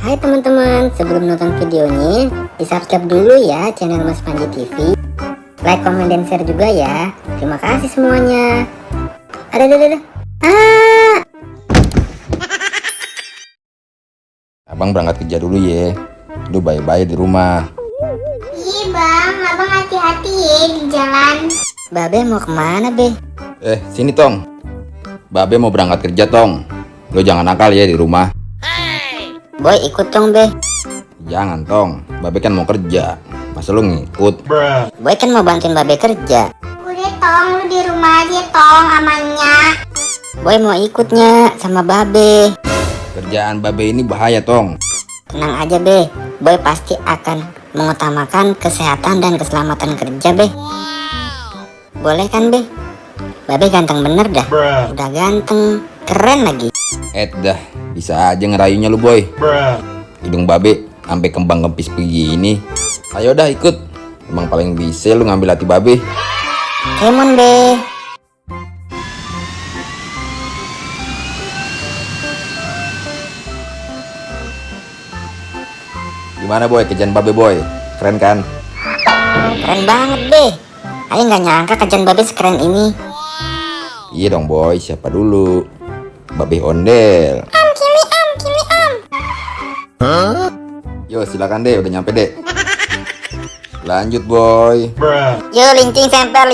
Hai teman-teman, sebelum nonton videonya, di-subscribe dulu ya channel Mas Panji TV. Like, comment, dan share juga ya. Terima kasih semuanya. Ada. Abang berangkat kerja dulu ya. Lu bye-bye di rumah. Iya bang, abang hati-hati ya di jalan. Babe mau kemana be? Sini Tong. Babe mau berangkat kerja Tong. Lu jangan nakal ya di rumah. Boy ikut dong be. Jangan Tong, Babe kan mau kerja. Masa lu ngikut? Boy kan mau bantuin babe kerja. Udah tong, lu di rumah aja tong amannya. Boy mau ikutnya sama babe. Kerjaan Babe ini bahaya Tong. Tenang aja be, Boy pasti akan mengutamakan kesehatan dan keselamatan kerja be. Boleh kan be? Babe ganteng bener dah. Udah ganteng, keren lagi. Dah, bisa aja ngerayunya lu boy. Hidung Babe sampai kembang kempis begini. Ayo dah ikut. Emang paling bisa lu ngambil hati Babe. Kemon be. Gimana boy kerjaan Babe boy? Keren kan? Keren banget be. Ayo nggak nyangka kerjaan babe sekeren ini. Iya dong boy, siapa dulu? Babe ondel. Yo silakan deh, udah nyampe deh. Lanjut boy. Yo lincing semper.